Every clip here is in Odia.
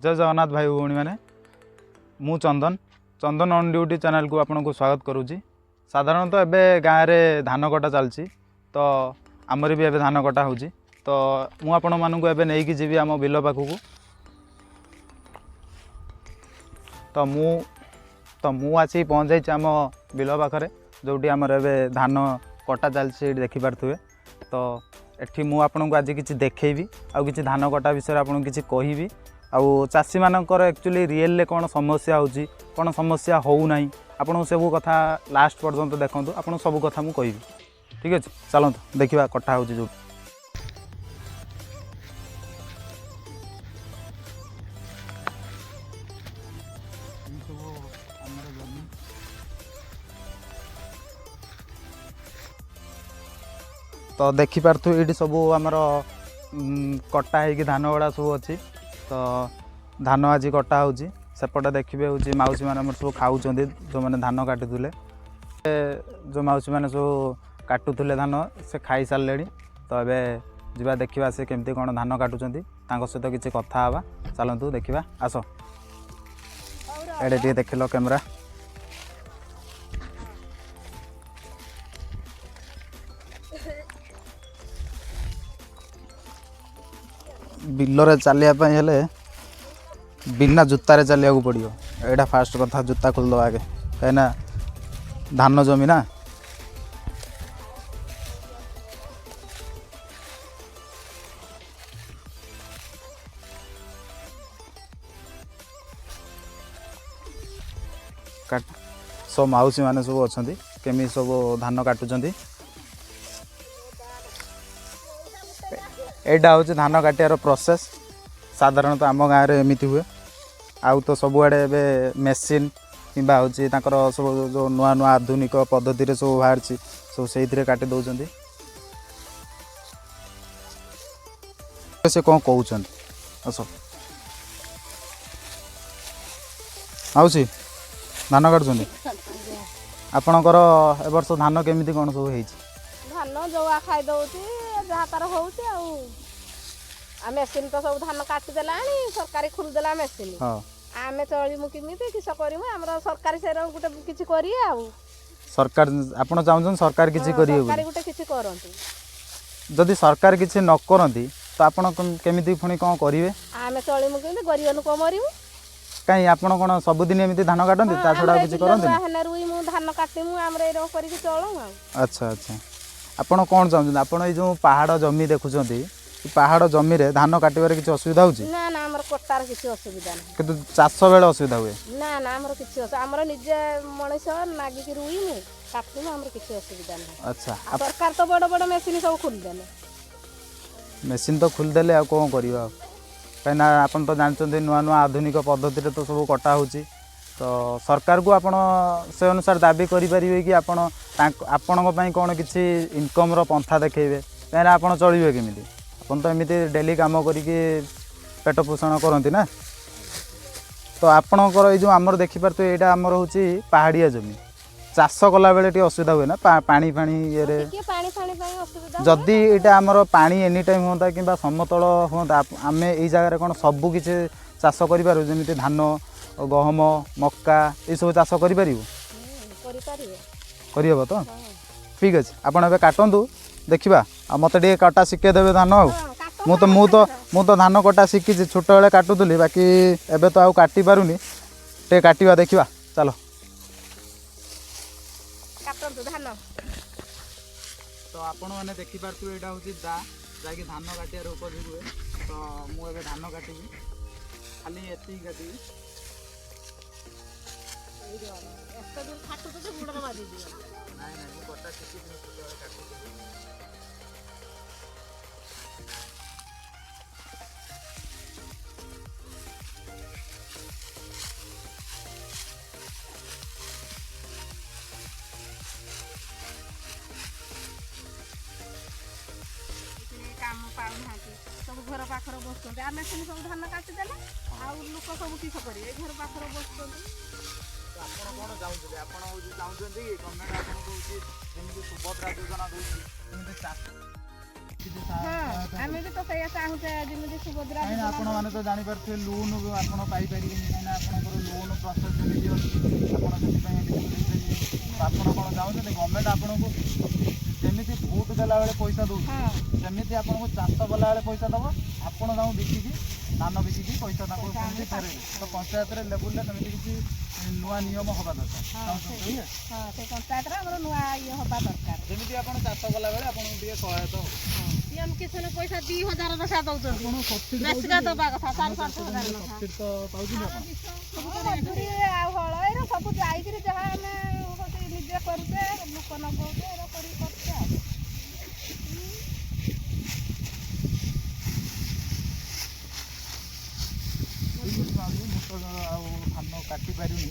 ଜୟ ଜଗନ୍ନାଥ ଭାଇ ଭଉଣୀମାନେ, ମୁଁ ଚନ୍ଦନ, ଚନ୍ଦନ ଅନ୍ ଡ୍ୟୁଟି ଚ୍ୟାନେଲକୁ ଆପଣଙ୍କୁ ସ୍ୱାଗତ କରୁଛି। ସାଧାରଣତଃ ଏବେ ଗାଁରେ ଧାନ କଟା ଚାଲିଛି, ତ ଆମର ବି ଏବେ ଧାନ କଟା ହେଉଛି। ତ ମୁଁ ଆପଣମାନଙ୍କୁ ଏବେ ନେଇକି ଯିବି ଆମ ବିଲ ପାଖକୁ। ତ ମୁଁ ଆସିକି ପହଞ୍ଚାଇଛି ଆମ ବିଲ ପାଖରେ, ଯେଉଁଠି ଆମର ଏବେ ଧାନ କଟା ଚାଲିଛି, ସେଇଠି ଦେଖିପାରୁଥିବେ। ତ ଏଠି ମୁଁ ଆପଣଙ୍କୁ ଆଜି କିଛି ଦେଖେଇବି ଆଉ କିଛି ଧାନ କଟା ବିଷୟରେ ଆପଣଙ୍କୁ କିଛି କହିବି, ଆଉ ଚାଷୀମାନଙ୍କର ଆକ୍ଚୁଆଲି ରିଏଲରେ କ'ଣ ସମସ୍ୟା ହେଉଛି, କ'ଣ ସମସ୍ୟା ହେଉନାହିଁ, ଆପଣଙ୍କୁ ସବୁ କଥା ଲାଷ୍ଟ ପର୍ଯ୍ୟନ୍ତ ଦେଖନ୍ତୁ, ଆପଣଙ୍କୁ ସବୁ କଥା ମୁଁ କହିବି। ଠିକ୍ ଅଛି, ଚାଲନ୍ତୁ ଦେଖିବା କଟା ହେଉଛି ଯେଉଁଠି। ସବୁ ଆମର ଜମି ତ ଦେଖିପାରୁଥିବେ, ଏଇଠି ସବୁ ଆମର କଟା ହେଇକି ଧାନ ଗୁଡ଼ା ସବୁ ଅଛି। ତ ଧାନ ଆଜି କଟା ହେଉଛି। ସେପଟେ ଦେଖିବେ ହେଉଛି ମାଉସୀମାନେ ଆମର ସବୁ ଖାଉଛନ୍ତି, ଯେଉଁମାନେ ଧାନ କାଟୁଥିଲେ। ଯେଉଁ ମାଉସୀମାନେ ସବୁ କାଟୁଥିଲେ ଧାନ, ସେ ଖାଇସାରିଲେଣି। ତ ଏବେ ଯିବା, ଦେଖିବା ସେ କେମିତି କ'ଣ ଧାନ କାଟୁଛନ୍ତି, ତାଙ୍କ ସହିତ କିଛି କଥା ହେବା। ଚାଲନ୍ତୁ ଦେଖିବା, ଆସ ଏଇଟା ଟିକେ ଦେଖିଲ କ୍ୟାମେରା। ବିଲରେ ଚାଲିବା ପାଇଁ ହେଲେ ବିନା ଜୁତାରେ ଚାଲିବାକୁ ପଡ଼ିବ। ଏଇଟା ଫାଷ୍ଟ କଥା, ଜୁତା ଖୋଲିଦେବା ଆଗେ, କାହିଁକିନା ଧାନ ଜମି ନା। କାଟ ସବୁ ମାଉସୀ ମାନେ ସବୁ ଅଛନ୍ତି, କେମିତି ସବୁ ଧାନ କାଟୁଛନ୍ତି। ଏଇଟା ହେଉଛି ଧାନ କାଟିବାର ପ୍ରୋସେସ୍। ସାଧାରଣତଃ ଆମ ଗାଁରେ ଏମିତି ହୁଏ। ଆଉ ତ ସବୁଆଡ଼େ ଏବେ ମେସିନ୍ କିମ୍ବା ହେଉଛି ତାଙ୍କର ସବୁ ଯେଉଁ ନୂଆ ନୂଆ ଆଧୁନିକ ପଦ୍ଧତିରେ ସବୁ ବାହାରିଛି, ସବୁ ସେଇଥିରେ କାଟି ଦେଉଛନ୍ତି। ସେ କ'ଣ କହୁଛନ୍ତି, ଆସ। ମାଉସୀ, ଧାନ କାଟୁଛନ୍ତି। ଆପଣଙ୍କର ଏ ବର୍ଷ ଧାନ କେମିତି କ'ଣ ସବୁ ହେଇଛି? ଧାନ ଜଉଆ ଖାଇଦଉଛି, ଯାହା ତାର ହଉଛି। ଆଉ ମେସିନ୍ ତ ସବୁ ଧାନ କାଟିଦେଲାଣି, ସରକାରୀ ଖୋଲିଦେଲା ମେସିନ୍। ଆମେ ଚଳିମୁ କେମିତି, କିସ କରିମୁ? ଆମର ସରକାରୀ ସେର ଗୋଟେ କିଛି କରିବେ ଆଉ। ସରକାର, ଆପଣ ଚାହୁଁଛନ୍ତି ସରକାର କିଛି କରିବେ ସରକାରୀ ବୋଲି? ଗୋଟେ କିଛି କରନ୍ତୁ। ଯଦି ସରକାର କିଛି ନ କରନ୍ତି ତ ଆପଣ କେମିତି ପୁଣି କ'ଣ କରିବେ? ଆମେ ଚଳିମୁ କେମିତି? ଗରିବ ଲୋକ, ମରିବୁ। କାହିଁ, ଆପଣ କ'ଣ ସବୁଦିନ ଏମିତି ଧାନ କାଟନ୍ତି? ତା ଛଡ଼ା ଆଉ କିଛି କରନ୍ତିନି? ହେଲେ ରୁଇମୁ, ଧାନ କାଟିମୁ, ଆମର ଏଇରକ କରିକି ଚଳୁ ଆଉ। ଆଚ୍ଛା, ଆପଣ କ'ଣ ଚାହୁଁଛନ୍ତି? ଆପଣ ଏଇ ଯେଉଁ ପାହାଡ଼ ଜମି ଦେଖୁଛନ୍ତି, ଏ ପାହାଡ଼ ଜମିରେ ଧାନ କାଟିବାରେ କିଛି ଅସୁବିଧା ହେଉଛି? ନା ନା, ଆମର କଟାର କିଛି ଅସୁବିଧା ନାହିଁ। କିନ୍ତୁ ଚାଷ ବେଳେ ଅସୁବିଧା ହୁଏ? ନା ନା, ଆମର କିଛି ଅସୁବିଧା, ଆମର ନିଜେ ମଣିଷ ନାଗିକି ରୁଇମୁ, କାଟିମୁ, ଆମର କିଛି ଅସୁବିଧା ନାହିଁ। ଆଉ ସରକାର ତ ବଡ଼ ବଡ଼ ମେସିନ୍ ସବୁ ଖୋଲିଦେଲେ। ମେସିନ୍ ତ ଖୋଲିଦେଲେ, ଆଉ କ'ଣ କରିବା ଆଉ? କାହିଁକିନା ଆପଣ ତ ଜାଣିଛନ୍ତି, ନୂଆ ନୂଆ ଆଧୁନିକ ପଦ୍ଧତିରେ ତ ସବୁ କଟା ହେଉଛି। ତ ସରକାରକୁ ଆପଣ ସେ ଅନୁସାରେ ଦାବି କରିପାରିବେ କି ଆପଣ ତାଙ୍କ ଆପଣଙ୍କ ପାଇଁ କ'ଣ କିଛି ଇନକମ୍ର ପନ୍ଥା ଦେଖେଇବେ? କାହିଁକିନା ଆପଣ ଚଳିବେ କେମିତି? ଆପଣ ତ ଏମିତି ଡେଲି କାମ କରିକି ପେଟ ପୋଷଣ କରନ୍ତି ନା। ତ ଆପଣଙ୍କର ଏଇ ଯେଉଁ ଆମର ଦେଖିପାରୁଥିବେ, ଏଇଟା ଆମର ହେଉଛି ପାହାଡ଼ିଆ ଜମି। ଚାଷ କଲାବେଳେ ଟିକେ ଅସୁବିଧା ହୁଏ ନା, ପାଣି ଫାଣି ଇଏରେ? ଟିକେ ପାଣି ଫାଣି ପାଇଁ ଅସୁବିଧା ହୁଏ। ଯଦି ଏଇଟା ଆମର ପାଣି ଏନି ଟାଇମ୍ ହୁଅନ୍ତା କିମ୍ବା ସମତଳ ହୁଅନ୍ତା, ଆମେ ଏଇ ଜାଗାରେ କ'ଣ ସବୁ କିଛି ଚାଷ କରିପାରିବୁ? ଯେମିତି ଧାନ, ଗହମ, ମକା, ଏସବୁ ଚାଷ କରିପାରିବୁ? କରିପାରିବେ। କରିହେବ ତ? ହଁ। ଠିକ୍ ଅଛି, ଆପଣ ଏବେ କାଟନ୍ତୁ ଦେଖିବା, ଆଉ ମୋତେ ଟିକେ କଟା ଶିଖେଇ ଦେବେ ଧାନ ଆଉ। ହଁ, କାଟ। ମୁଁ ତ ଧାନ କଟା ଶିଖିଛି, ଛୋଟବେଳେ କାଟୁଥିଲି, ବାକି ଏବେ ତ ଆଉ କାଟି ପାରୁନି। ଟିକେ କାଟିବା ଦେଖିବା, ଚାଲ। କାଟନ୍ତୁ ଧାନ। ତ ଆପଣମାନେ ଦେଖିପାରୁଥିବେ, ଏଇଟା ହେଉଛି ଦା, ଯାହାକି ଧାନ କାଟିବାର ଉପଯୋଗ ହୁଏ। ତ ମୁଁ ଏବେ ଧାନ କାଟିବି, ଖାଲି ଏତିକି କାଟିବି। ଏତେ ଦୂର କାଟୁଛୁ ଯେ ଗୋଡ଼ରେ ବାଜିଯିବ। ନାଇଁ ନାଇଁ, ମୁଁ କଟା ଶିଖିଛି, ମୁଁ ଛୋଟବେଳେ କାଟୁଥିଲି। କିଛି କାମ ପାଉନାହାନ୍ତି, ସବୁ ଘର ପାଖରେ ବସୁଛନ୍ତି। ଆମେ ସେମିତି ସବୁ ଧାନ କାଟିଦେଲେ, ଆଉ ଲୋକ ସବୁ କିସ କରିବେ? ଘର ପାଖରେ ବସୁଛନ୍ତି। ତ ଆପଣ କ'ଣ ଚାହୁଁଛନ୍ତି? ଆପଣ ହେଉଛି ଚାହୁଁଛନ୍ତି କି ଗଭର୍ଣ୍ଣମେଣ୍ଟ ଆପଣଙ୍କୁ ହେଉଛି ଯେମିତି ସୁଭଦ୍ରା ଯୋଜନା ଦେଉଛି, ସେମିତି ଚାଷ କିଛି ହଁ, ସହାୟତା ଆମେ ବି ତ ସେଇଆ ଚାହୁଁଛେ, ଯେମିତି ସୁଭଦ୍ରା କାହିଁକିନା ଯୋଜନା। ଆପଣମାନେ ତ ଜାଣିପାରୁଥିବେ, ଲୋନ୍ ଆପଣ ପାଇପାରିବେନି, କାହିଁକିନା ଆପଣଙ୍କର ଲୋନ୍ ପ୍ରୋସେସ୍ ଯେମିତି ଅଛି, ଆପଣ ସେଥିପାଇଁ ଏଲିଜିବଲ୍ ହେଇପାରିବେନି। ତ ଆପଣ କ'ଣ ଚାହୁଁଛନ୍ତି, ଗଭର୍ଣ୍ଣମେଣ୍ଟ ଆପଣଙ୍କୁ ଯେମିତି ଭୋଟ୍ ଦେଲାବେଳେ ପଇସା ଦେଉଛି, ସେମିତି ଆପଣଙ୍କୁ ଚାଷ କଲାବେଳେ ପଇସା ଦେବ, ଆପଣ ତାଙ୍କୁ ବିକିକି, ଧାନ ବିକିକି ପଇସା ତାଙ୍କୁ ପଇସା ସେମିତି ଆମେ ଫେରେଇବେ। ତ ପଞ୍ଚାୟତରେ ଲେବୁଲରେ ସେମିତି କିଛି ନୂଆ ନିୟମ ହେବା ଦରକାର, ଚାହୁଁଛନ୍ତି ଇଏ? ହଁ, ସେ ପଞ୍ଚାୟତରେ ଆମର ନୂଆ ଇଏ ହବା ଦରକାର। ଯେମିତି ଆପଣ ଚାଷ କଲାବେଳେ ଆପଣଙ୍କୁ ଟିକେ ସହାୟତା ହେବ। ପିଏମ କିଷାନ ପଇସା 2000 ଲେଖା ଦଉଛନ୍ତି। ଆପଣ ସବସିଡି ବେଶିକା ଦବା କଥା 4-5 ହଜାର ଲେଖା। ସବସିଡି ତ ପାଉଛନ୍ତି ଆପଣ? ମଜୁରୀ ଆଉ ହଳ ଏରା ସବୁ ଯାଇକିରି ଯାହା ଆମେ ହଉଛି ନିଜେ କରୁଛେ, ଲୋକ ନଗଉଛେ, ଏରା କରିକି କରୁଛେ ଆଉ। ଠିକ୍ ଅଛି ମାଉସୀ, ମୁଁ ତ ଆଉ ଧାନ କାଟି ପାରିନି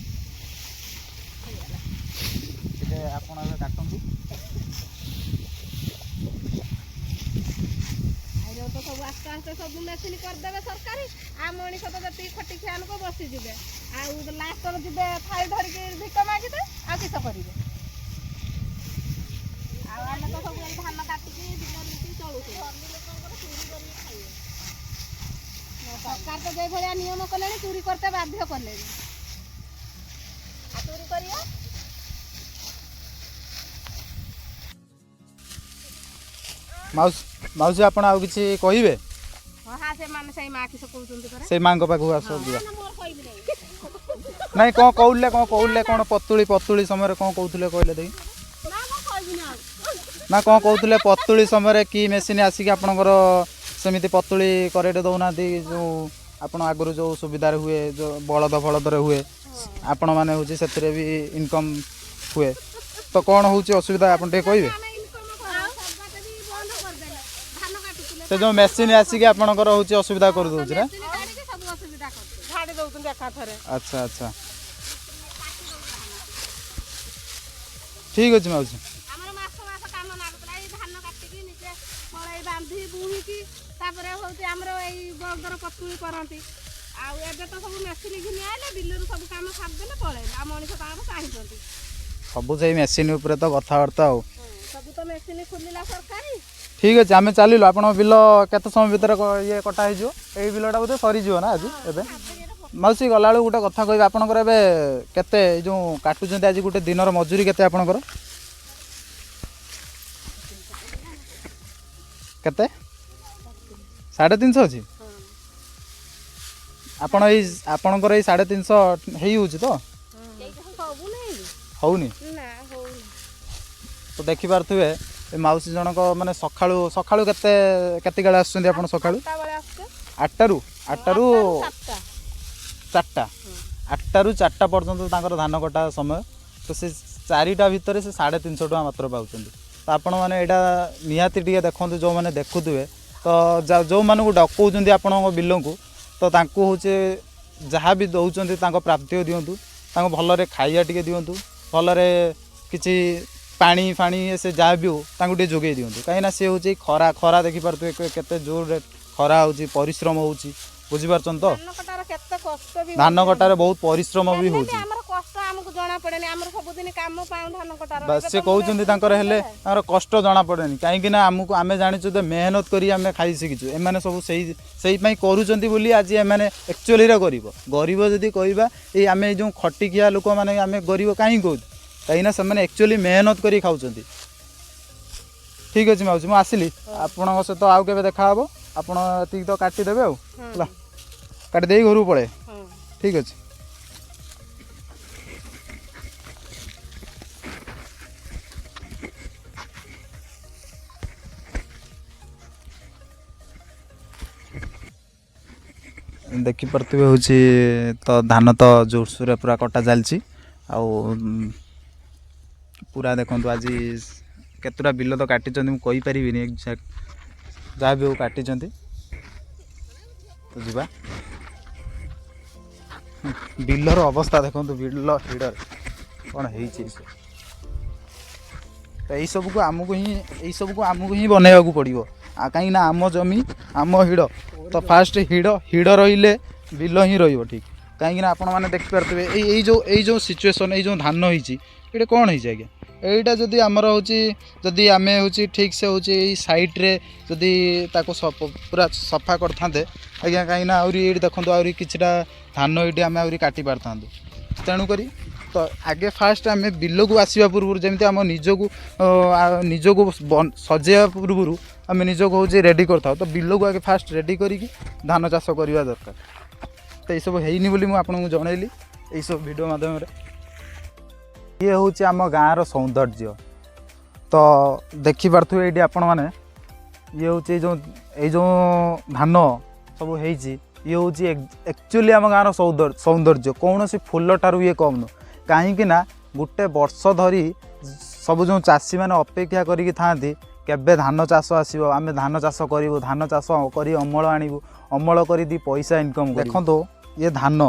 ଟିକେ, ଆପଣ ଏବେ କାଟନ୍ତୁ। ଆଉ ତ ସବୁ ଆସ୍ତେ ଆସ୍ତେ ସବୁ ମେସିନ୍ କରିଦେବେ ସରକାରୀ, ଆଉ ମଣିଷ ତ ଯେତିକି ଖଟିଖିଆ ଲୋକ ବସିଯିବେ, ଆଉ ଲାଷ୍ଟରେ ଯିବେ ଥାଳି ଧରିକି ଭିକ ମାଗିବେ, ଆଉ କିସ କରିବେ? ଆଉ ଆମେ ତ ସବୁ ଏଇ ଧାନ କାଟିକି ବିଲ ରୁଇକି ଚଳୁଛୁ। ସରକାର ତ ଯେଭଳିଆ ନିୟମ କଲେଣି, ଚୋରି କରତେ ବାଧ୍ୟ କଲେଣି, ଆଉ ଚୋରି କରିବା। ମାଉସୀ, ମାଉସୀ, ଆପଣ ଆଉ କିଛି କହିବେ? ହଁ ହଁ, ସେମାନେ ସେଇ ମା କିସ କହୁଛନ୍ତି ପରା। ସେଇ ମାଙ୍କ ପାଖକୁ ଆସ, ଯିବା। ନା, ମୋର କହିବି ନାହିଁ। ନାଇଁ, କ'ଣ କହୁଥିଲେ, କ'ଣ କହୁଥିଲେ, କ'ଣ ପତୁଳି ପତୁଳି ସମୟରେ କ'ଣ କହୁଥିଲେ, କହିଲେ ଦେଖି। ନା, ମୁଁ କହିବିନି ଆଉ। ନା, କ'ଣ କହୁଥିଲେ, ପତୁଳି ସମୟରେ କି ମେସିନ୍ ଆସିକି ଆପଣଙ୍କର ସେମିତି ପତୁଳି କରେଇ ଦେଉନାହାନ୍ତି, ଯେଉଁ ଆପଣ ଆଗରୁ ଯେଉଁ ସୁବିଧାରେ ହୁଏ, ଯେଉଁ ବଳଦ ଫଳଦରେ ହୁଏ, ଆପଣମାନେ ହେଉଛି ସେଥିରେ ବି ଇନକମ୍ ହୁଏ, ତ କ'ଣ ହେଉଛି ଅସୁବିଧା, ଆପଣ ଟିକେ କହିବେ? ଆମେ ଇନକମ୍ କରୁ, ସରକାର ବି ବନ୍ଦ କରିଦେଲେ ଧାନ କାଟୁଥିଲେ। ସେ ଯେଉଁ ମେସିନ୍ ଆସିକି ଆପଣଙ୍କର ହେଉଛି ଅସୁବିଧା କରିଦେଉଛି ନା? ମେସିନ୍ କାଢିକି ସବୁ ଅସୁବିଧା କରୁଛି, ଝାଡ଼ି ଦଉଛନ୍ତି ଏକାଥରେ। ଆଚ୍ଛା ଆଚ୍ଛା, ଠିକ୍ ଅଛି ମାଉସୀ। ଆମର ମାସ ମାସ କାମ ଲାଗୁଥିଲା, ଏଇ ଧାନ କାଟିକି ନିଜେ ମଳେଇ ବାନ୍ଧି ବୁହିକି, ତାପରେ ହେଉଛି ଆମର ଏଇ ବଳଦର ପତୁଳି କରନ୍ତି। ଆଉ ଏବେ ତ ସବୁ ମେସିନ୍ ଘିନି ଆଇଲେ, ବିଲରୁ ସବୁ କାମ ସାରିଦେଲେ, ପଳେଇଲେ, ଆଉ ମଣିଷ ତାଙ୍କର ଚାହିଁଛନ୍ତି। ସବୁ ସେଇ ମେସିନ୍ ଉପରେ ତ କଥାବାର୍ତ୍ତା ଆଉ। ସବୁ ତ ମେସିନ୍ ଖୋଲିଲା ସରକାରୀ। ଠିକ୍ ଅଛି, ଆମେ ଚାଲିଲୁ। ଆପଣଙ୍କ ବିଲ କେତେ ସମୟ ଭିତରେ ଇଏ କଟା ହେଇଯିବ? ଏଇ ବିଲଟା ବୋଧେ ସରିଯିବ ନା ଆଜି ଏବେ? ମାଉସୀ, ଗଲାବେଳକୁ ଗୋଟେ କଥା କହିବେ, ଆପଣଙ୍କର ଏବେ କେତେ, ଏଇ ଯେଉଁ କାଟୁଛନ୍ତି ଆଜି, ଗୋଟେ ଦିନର ମଜୁରୀ କେତେ ଆପଣଙ୍କର? କେତେ, 350 ଅଛି? ଆପଣ ଏଇ ଆପଣଙ୍କର ଏଇ 350 ହେଇଯାଉଛି ତ? ସବୁ ନେଇ। ହଉନି? ନା, ହଉନି। ତ ଦେଖିପାରୁଥିବେ, ଏ ମାଉସୀ ଜଣକ ମାନେ ସକାଳୁ ସକାଳୁ କେତେ କେତେବେଳେ ଆସୁଛନ୍ତି ଆପଣ ସକାଳୁ? 8ଟା ବେଳେ ଆସୁଛେ। 8ଟାରୁ, 8ଟାରୁ 7ଟା। 4ଟା, 8ଟାରୁ 4ଟା ପର୍ଯ୍ୟନ୍ତ ତାଙ୍କର ଧାନ କଟା ସମୟ। ତ ସେ 4ଟା ଭିତରେ ସେ 350 ଟଙ୍କା ମାତ୍ର ପାଉଛନ୍ତି। ତ ଆପଣମାନେ ଏଇଟା ନିହାତି ଟିକେ ଦେଖନ୍ତୁ, ଯେଉଁମାନେ ଦେଖୁଥିବେ, ତ ଯେଉଁମାନଙ୍କୁ ଡକଉଛନ୍ତି ଆପଣଙ୍କ ବିଲକୁ, ତ ତାଙ୍କୁ ହେଉଛି ଯାହା ବି ଦେଉଛନ୍ତି ତାଙ୍କ ପ୍ରାପ୍ୟ ଦିଅନ୍ତୁ, ତାଙ୍କୁ ଭଲରେ ଖାଇବା ଟିକେ ଦିଅନ୍ତୁ, ଭଲରେ କିଛି ପାଣି ଫାଣି ସେ ଯାହା ବି ହଉ ତାଙ୍କୁ ଟିକେ ଯୋଗାଇ ଦିଅନ୍ତୁ। କାହିଁକିନା ସେ ହେଉଛି ଖରା ଖରା ଦେଖିପାରୁଥିବେ, କେତେ ଜୋରରେ ଖରା ହେଉଛି, ପରିଶ୍ରମ ହେଉଛି, ବୁଝିପାରୁଛନ୍ତି ତ? ଧାନ କଟାର କେତେ କଷ୍ଟ ବି। ଧାନ କଟାରେ ବହୁତ ପରିଶ୍ରମ ବି ହେଲେ ବି ହେଉଛି। ଆମର କଷ୍ଟ ଆମକୁ ଜଣା ପଡେନି, ଆମର ସବୁଦିନ କାମ ପାଉ ଧାନ କଟାର। ବାସ୍, ଏବେ ସେ ତ କହୁଛନ୍ତି ମେସିନ୍ ତାଙ୍କର ହେଲେ ଖୋଲିଦେଲେ। ତାଙ୍କର କଷ୍ଟ ଜଣା ପଡ଼େନି, କାହିଁକି ନା ଆମକୁ ଆମେ ଜାଣିଛୁ ଯେ ମେହନତ କରି ଆମେ ଖାଇ ଶିଖିଛୁ। ଏମାନେ ସବୁ ସେଇ ସେଇ ପାଇଁ କରୁଛନ୍ତି ବୋଲି ଆଜି ଏମାନେ ଆକ୍ଚୁଆଲିରେ ଗରିବ। ଗରିବ ଯଦି କହିବା, ଏଇ ଆମେ ଏଇ ଯେଉଁ ଖଟିଖିଆ ଲୋକମାନେ ଆମେ ଗରିବ କାହିଁକି କହୁଛୁ? କାହିଁକିନା ସେମାନେ ଆକ୍ଚୁଆଲି ମେହନତ କରି ଖାଉଛନ୍ତି। ଠିକ୍ ଅଛି ମାଉସୀ, ମୁଁ ଆସିଲି। ଆପଣଙ୍କ ସହିତ ଆଉ କେବେ ଦେଖା ହେବ। ଆପଣ ଏତିକି ତ କାଟିଦେବେ ଆଉ ହେଲା, କାଟିଦେଇ ଘରକୁ ପଳେଇ। ହଁ। ଠିକ୍ ଅଛି। ଦେଖିପାରୁଥିବେ, ହେଉଛି ତ ଧାନ ତ ଜୋରସୋରରେ ପୁରା କଟା ଚାଲିଛି। ଆଉ ପୁରା ଦେଖନ୍ତୁ, ଆଜି କେତେଟା ବିଲ ତ କାଟିଛନ୍ତି ମୁଁ କହିପାରିବିନି ଏକ୍ଜାକ୍ଟ, ଯାହା ବି ହଉ କାଟିଛନ୍ତି। ତ ଯିବା, ବିଲର ଅବସ୍ଥା ଦେଖନ୍ତୁ, ବିଲ ହିଡ଼ରେ କ'ଣ ହେଇଛି ସେ। ତ ଏଇସବୁକୁ ଆମକୁ ହିଁ ବନେଇବାକୁ ପଡ଼ିବ, ଆଉ କାହିଁକି ନା ଆମ ଜମି, ଆମ ହିଡ଼, ତ ଫାଷ୍ଟ ହିଡ଼ ହିଡ଼ ରହିଲେ ବିଲ ହିଁ ରହିବ ଠିକ୍। କାହିଁକିନା ଆପଣମାନେ ଦେଖିପାରୁଥିବେ, ଏଇ ଏଇ ଯେଉଁ ଏଇ ଯେଉଁ ସିଚୁଏସନ୍, ଏଇ ଯେଉଁ ଧାନ ହେଇଛି, ଏଇଟା କ'ଣ ହେଇଛି ଆଜ୍ଞା? ଏଇଟା ଯଦି ଆମର ହେଉଛି, ଯଦି ଆମେ ହେଉଛି ଠିକ୍ ସେ ହେଉଛି ଏଇ ସାଇଡ଼୍ରେ ଯଦି ତାକୁ ପୁରା ସଫା କରିଥାନ୍ତେ ଆଜ୍ଞା, କାହିଁକିନା ଆହୁରି ଏଇଠି ଦେଖନ୍ତୁ, ଆହୁରି କିଛିଟା ଧାନ ଏଇଠି ଆମେ ଆହୁରି କାଟି ପାରିଥାନ୍ତୁ। ତେଣୁକରି ତ ଆଗେ ଫାଷ୍ଟ ଆମେ ବିଲକୁ ଆସିବା ପୂର୍ବରୁ ଯେମିତି ଆମ ନିଜକୁ ସଜେଇବା ପୂର୍ବରୁ ଆମେ ନିଜକୁ ହେଉଛି ରେଡ଼ି କରିଥାଉ, ତ ବିଲକୁ ଆଗେ ଫାଷ୍ଟ ରେଡ଼ି କରିକି ଧାନ ଚାଷ କରିବା ଦରକାର। ତ ଏଇସବୁ ହେଇନି ବୋଲି ମୁଁ ଆପଣଙ୍କୁ ଜଣେଇଲି ଏଇସବୁ ଭିଡ଼ିଓ ମାଧ୍ୟମରେ। ଇଏ ହେଉଛି ଆମ ଗାଁର ସୌନ୍ଦର୍ଯ୍ୟ। ତ ଦେଖିପାରୁଥିବେ ଏଇଠି ଆପଣମାନେ, ଇଏ ହେଉଛି ଏଇ ଯେଉଁ ଧାନ ସବୁ ହେଇଛି, ଇଏ ହେଉଛି ଆକ୍ଚୁଆଲି ଆମ ଗାଁର ସୌନ୍ଦର୍ଯ୍ୟ। କୌଣସି ଫୁଲ ଠାରୁ ଇଏ କମ୍ ନୁହଁ, କାହିଁକି ନା ଗୋଟେ ବର୍ଷ ଧରି ସବୁ ଯେଉଁ ଚାଷୀମାନେ ଅପେକ୍ଷା କରିକି ଥାଆନ୍ତି, କେବେ ଧାନ ଚାଷ ଆସିବ, ଆମେ ଧାନ ଚାଷ କରିବୁ, ଧାନ ଚାଷ କରି ଅମଳ ଆଣିବୁ, ଅମଳ କରି ଦୁଇ ପଇସା ଇନକମ୍। ଦେଖନ୍ତୁ, ଇଏ ଧାନ।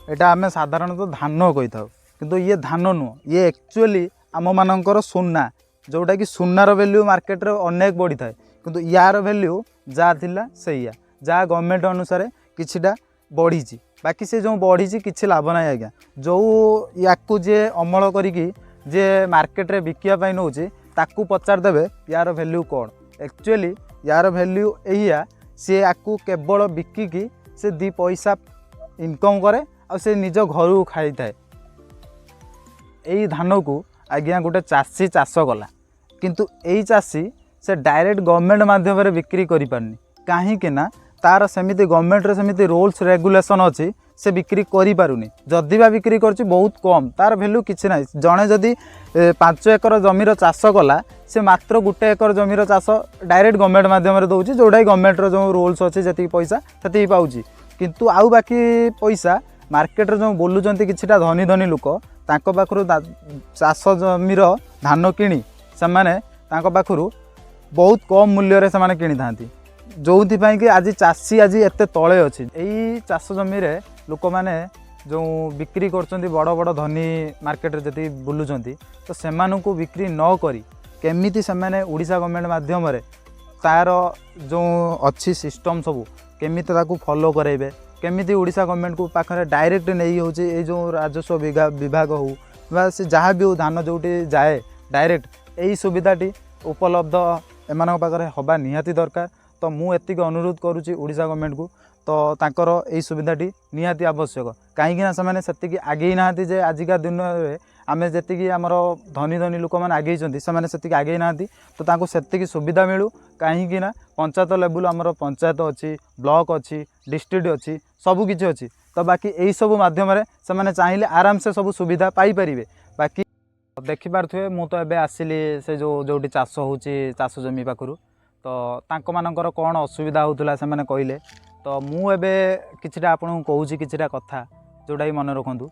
ଏଇଟା ଆମେ ସାଧାରଣତଃ ଧାନ କହିଥାଉ, କିନ୍ତୁ ଇଏ ଧାନ ନୁହଁ। ଇଏ ଆକ୍ଚୁଆଲି ଆମମାନଙ୍କର ସୁନା, ଯେଉଁଟାକି ସୁନାର ଭ୍ୟାଲ୍ୟୁ ମାର୍କେଟରେ ଅନେକ ବଢ଼ିଥାଏ, କିନ୍ତୁ ୟାର ଭ୍ୟାଲ୍ୟୁ ଯାହା ଥିଲା ସେଇଆ, ଯାହା ଗଭର୍ଣ୍ଣମେଣ୍ଟ ଅନୁସାରେ କିଛିଟା ବଢ଼ିଛି। ବାକି ସେ ଯେଉଁ ବଢ଼ିଛି, କିଛି ଲାଭ ନାହିଁ ଆଜ୍ଞା। ଯେଉଁ ୟାକୁ ଯିଏ ଅମଳ କରିକି ଯିଏ ମାର୍କେଟରେ ବିକିବା ପାଇଁ ନେଉଛି, ତାକୁ ପଚାରିଦେବେ ୟାର ଭ୍ୟାଲ୍ୟୁ କ'ଣ। ଆକ୍ଚୁଆଲି ୟାର ଭ୍ୟାଲ୍ୟୁ ଏଇଆ, ସିଏ ୟାକୁ କେବଳ ବିକିକି ସେ ଦୁଇ ପଇସା ଇନକମ୍ କରେ ଆଉ ସେ ନିଜ ଘରକୁ ଖାଇଥାଏ। ଏଇ ଧାନକୁ ଆଜ୍ଞା ଗୋଟେ ଚାଷୀ ଚାଷ କଲା, କିନ୍ତୁ ଏଇ ଚାଷୀ ସେ ଡାଇରେକ୍ଟ ଗଭର୍ଣ୍ଣମେଣ୍ଟ ମାଧ୍ୟମରେ ବିକ୍ରି କରିପାରୁନି, କାହିଁକି ନା ତାର ସେମିତି ଗଭର୍ଣ୍ଣମେଣ୍ଟର ସେମିତି ରୁଲ୍ସ ରେଗୁଲେସନ୍ ଅଛି, ସେ ବିକ୍ରି କରିପାରୁନି। ଯଦି ବା ବିକ୍ରି କରୁଛି, ବହୁତ କମ୍, ତାର ଭ୍ୟାଲୁ କିଛି ନାହିଁ। ଜଣେ ଯଦି 5 ଏକର ଜମିର ଚାଷ କଲା, ସେ ମାତ୍ର 1 ଏକର ଜମିର ଚାଷ ଡାଇରେକ୍ଟ ଗଭର୍ଣ୍ଣମେଣ୍ଟ ମାଧ୍ୟମରେ ଦେଉଛି, ଯେଉଁଟାକି ଗଭର୍ଣ୍ଣମେଣ୍ଟର ଯେଉଁ ରୁଲ୍ସ ଅଛି, ଯେତିକି ପଇସା ସେତିକି ପାଉଛି। କିନ୍ତୁ ଆଉ ବାକି ପଇସା ମାର୍କେଟରେ ଯେଉଁ ବୁଲୁଛନ୍ତି କିଛିଟା ଧନୀ ଧନୀ ଲୋକ, ତାଙ୍କ ପାଖରୁ ଚାଷ ଜମିର ଧାନ କିଣି ସେମାନେ ତାଙ୍କ ପାଖରୁ ବହୁତ କମ୍ ମୂଲ୍ୟରେ ସେମାନେ କିଣିଥାନ୍ତି, ଯେଉଁଥିପାଇଁ କି ଆଜି ଚାଷୀ ଆଜି ଏତେ ତଳେ ଅଛି। ଏଇ ଚାଷ ଜମିରେ ଲୋକମାନେ ଯେଉଁ ବିକ୍ରି କରୁଛନ୍ତି, ବଡ଼ ବଡ଼ ଧନୀ ମାର୍କେଟରେ ଯେତିକି ବୁଲୁଛନ୍ତି, ତ ସେମାନଙ୍କୁ ବିକ୍ରି ନ କରି କେମିତି ସେମାନେ ଓଡ଼ିଶା ଗଭର୍ଣ୍ଣମେଣ୍ଟ ମାଧ୍ୟମରେ ତାର ଯେଉଁ ଅଛି ସିଷ୍ଟମ୍ ସବୁ କେମିତି ତାକୁ ଫଲୋ କରାଇବେ, କେମିତି ଓଡ଼ିଶା ଗଭର୍ଣ୍ଣମେଣ୍ଟକୁ ପାଖରେ ଡାଇରେକ୍ଟ ନେଇ ହେଉଛି ଏଇ ଯେଉଁ ରାଜସ୍ୱ ବିଭାଗ ହେଉ ବା ସେ ଯାହା ବି ହେଉ, ଧାନ ଯେଉଁଠି ଯାଏ ଡାଇରେକ୍ଟ, ଏଇ ସୁବିଧାଟି ଉପଲବ୍ଧ ଏମାନଙ୍କ ପାଖରେ ହେବା ନିହାତି ଦରକାର। ତ ମୁଁ ଏତିକି ଅନୁରୋଧ କରୁଛି ଓଡ଼ିଶା ଗଭର୍ଣ୍ଣମେଣ୍ଟକୁ, ତ ତାଙ୍କର ଏଇ ସୁବିଧାଟି ନିହାତି ଆବଶ୍ୟକ, କାହିଁକିନା ସେମାନେ ସେତିକି ଆଗେଇ ନାହାନ୍ତି ଯେ ଆଜିକା ଦିନରେ ଆମେ ଯେତିକି ଆମର ଧନୀ ଧନୀ ଲୋକମାନେ ଆଗେଇଛନ୍ତି, ସେମାନେ ସେତିକି ଆଗେଇ ନାହାନ୍ତି। ତ ତାଙ୍କୁ ସେତିକି ସୁବିଧା ମିଳୁ, କାହିଁକି ନା ପଞ୍ଚାୟତ ଲେବୁଲ୍ ଆମର ପଞ୍ଚାୟତ ଅଛି, ବ୍ଲକ୍ ଅଛି, ଡିଷ୍ଟ୍ରିକ୍ଟ ଅଛି, ସବୁ କିଛି ଅଛି। ତ ବାକି ଏଇସବୁ ମାଧ୍ୟମରେ ସେମାନେ ଚାହିଁଲେ ଆରାମସେ ସବୁ ସୁବିଧା ପାଇପାରିବେ। ବାକି ଦେଖିପାରୁଥିବେ, ମୁଁ ତ ଏବେ ଆସିଲି ସେ ଯେଉଁଠି ଚାଷ ହେଉଛି ଚାଷ ଜମି ପାଖରୁ। ତ ତାଙ୍କମାନଙ୍କର କ'ଣ ଅସୁବିଧା ହେଉଥିଲା ସେମାନେ କହିଲେ। ତ ମୁଁ ଏବେ କିଛିଟା ଆପଣଙ୍କୁ କହୁଛି କିଛିଟା କଥା, ଯେଉଁଟାକି ମନେ ରଖନ୍ତୁ।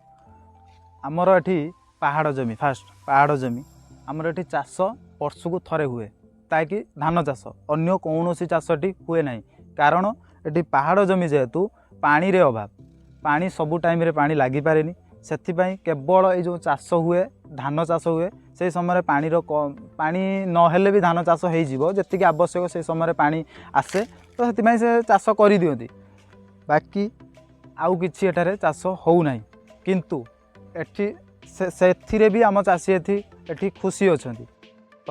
ଆମର ଏଠି ପାହାଡ଼ ଜମି, ଫାଷ୍ଟ ପାହାଡ଼ ଜମି। ଆମର ଏଠି ଚାଷ ବର୍ଷକୁ ଥରେ ହୁଏ, ତାକି ଧାନ ଚାଷ, ଅନ୍ୟ କୌଣସି ଚାଷଟି ହୁଏ ନାହିଁ। କାରଣ ଏଠି ପାହାଡ଼ ଜମି ଯେହେତୁ ପାଣିରେ ଅଭାବ, ପାଣି ସବୁ ଟାଇମ୍ରେ ପାଣି ଲାଗିପାରେନି। ସେଥିପାଇଁ କେବଳ ଏଇ ଯେଉଁ ଚାଷ ହୁଏ, ଧାନ ଚାଷ ହୁଏ, ସେଇ ସମୟରେ ପାଣିର ପାଣି ନହେଲେ ବି ଧାନ ଚାଷ ହେଇଯିବ। ଯେତିକି ଆବଶ୍ୟକ ସେଇ ସମୟରେ ପାଣି ଆସେ, ତ ସେଥିପାଇଁ ସେ ଚାଷ କରିଦିଅନ୍ତି। ବାକି ଆଉ କିଛି ଏଠାରେ ଚାଷ ହେଉନାହିଁ। କିନ୍ତୁ ଏଠି ସେଥିରେ ବି ଆମ ଚାଷୀ ଏଠି ଖୁସି ଅଛନ୍ତି। ତ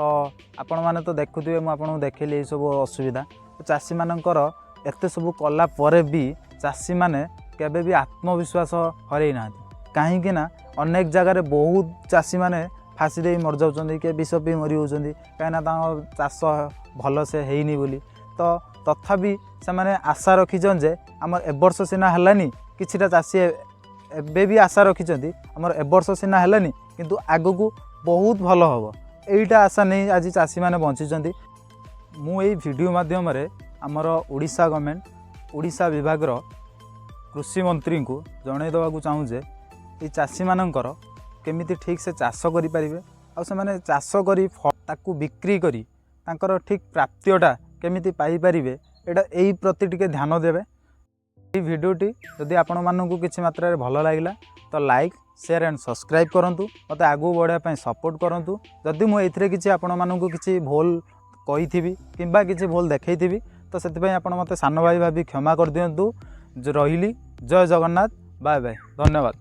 ଆପଣମାନେ ତ ଦେଖୁଥିବେ, ମୁଁ ଆପଣଙ୍କୁ ଦେଖେଇଲି ଏଇସବୁ ଅସୁବିଧା। ତ ଚାଷୀମାନଙ୍କର ଏତେ ସବୁ କଲା ପରେ ବି ଚାଷୀମାନେ କେବେ ବି ଆତ୍ମବିଶ୍ୱାସ ହରେଇ ନାହାନ୍ତି, କାହିଁକି ନା ଅନେକ ଜାଗାରେ ବହୁତ ଚାଷୀମାନେ ଫାଶୀ ଦେଇ ମରିଯାଉଛନ୍ତି, କିଏ ବିଷ ପିଇ ମରିଯାଉଛନ୍ତି, କାହିଁକିନା ତାଙ୍କ ଚାଷ ଭଲସେ ହେଇନି ବୋଲି। ତ ତଥାପି ସେମାନେ ଆଶା ରଖିଛନ୍ତି ଯେ ଆମର ଏ ବର୍ଷ ସିନା ହେଲାନି, କିଛିଟା ଚାଷୀ ଏବେ ବି ଆଶା ରଖିଛନ୍ତି, ଆମର ଏ ବର୍ଷ ସିନା ହେଲାନି, କିନ୍ତୁ ଆଗକୁ ବହୁତ ଭଲ ହେବ। ଏଇଟା ଆଶା ନେଇ ଆଜି ଚାଷୀମାନେ ବଞ୍ଚିଛନ୍ତି। ମୁଁ ଏଇ ଭିଡ଼ିଓ ମାଧ୍ୟମରେ ଆମର ଓଡ଼ିଶା ଗଭର୍ଣ୍ଣମେଣ୍ଟ, ଓଡ଼ିଶା ବିଭାଗର କୃଷି ମନ୍ତ୍ରୀଙ୍କୁ ଜଣାଇ ଦେବାକୁ ଚାହୁଁ ଯେ ଏଇ ଚାଷୀମାନଙ୍କର କେମିତି ଠିକ୍ ସେ ଚାଷ କରିପାରିବେ, ଆଉ ସେମାନେ ଚାଷ କରି ତାକୁ ବିକ୍ରି କରି ତାଙ୍କର ଠିକ୍ ପ୍ରାପ୍ୟଟା କେମିତି ପାଇପାରିବେ, ଏଇଟା ଏଇ ପ୍ରତି ଟିକେ ଧ୍ୟାନ ଦେବେ। ଏଇ ଭିଡ଼ିଓଟି ଯଦି ଆପଣମାନଙ୍କୁ କିଛି ମାତ୍ରାରେ ଭଲ ଲାଗିଲା, ତ ଲାଇକ୍, ସେୟାର ଆଣ୍ଡ ସବସ୍କ୍ରାଇବ୍ କରନ୍ତୁ। ମୋତେ ଆଗକୁ ବଢ଼ିବା ପାଇଁ ସପୋର୍ଟ କରନ୍ତୁ। ଯଦି ମୁଁ ଏଇଥିରେ କିଛି ଆପଣମାନଙ୍କୁ କିଛି ଭୁଲ କହିଥିବି କିମ୍ବା କିଛି ଭୁଲ ଦେଖେଇଥିବି, ତ ସେଥିପାଇଁ ଆପଣ ମୋତେ ସାନ ଭାଇ ଭାବି କ୍ଷମା କରିଦିଅନ୍ତୁ। ରହିଲି, ଜୟ ଜଗନ୍ନାଥ, ବାଏ ବାଏ, ଧନ୍ୟବାଦ।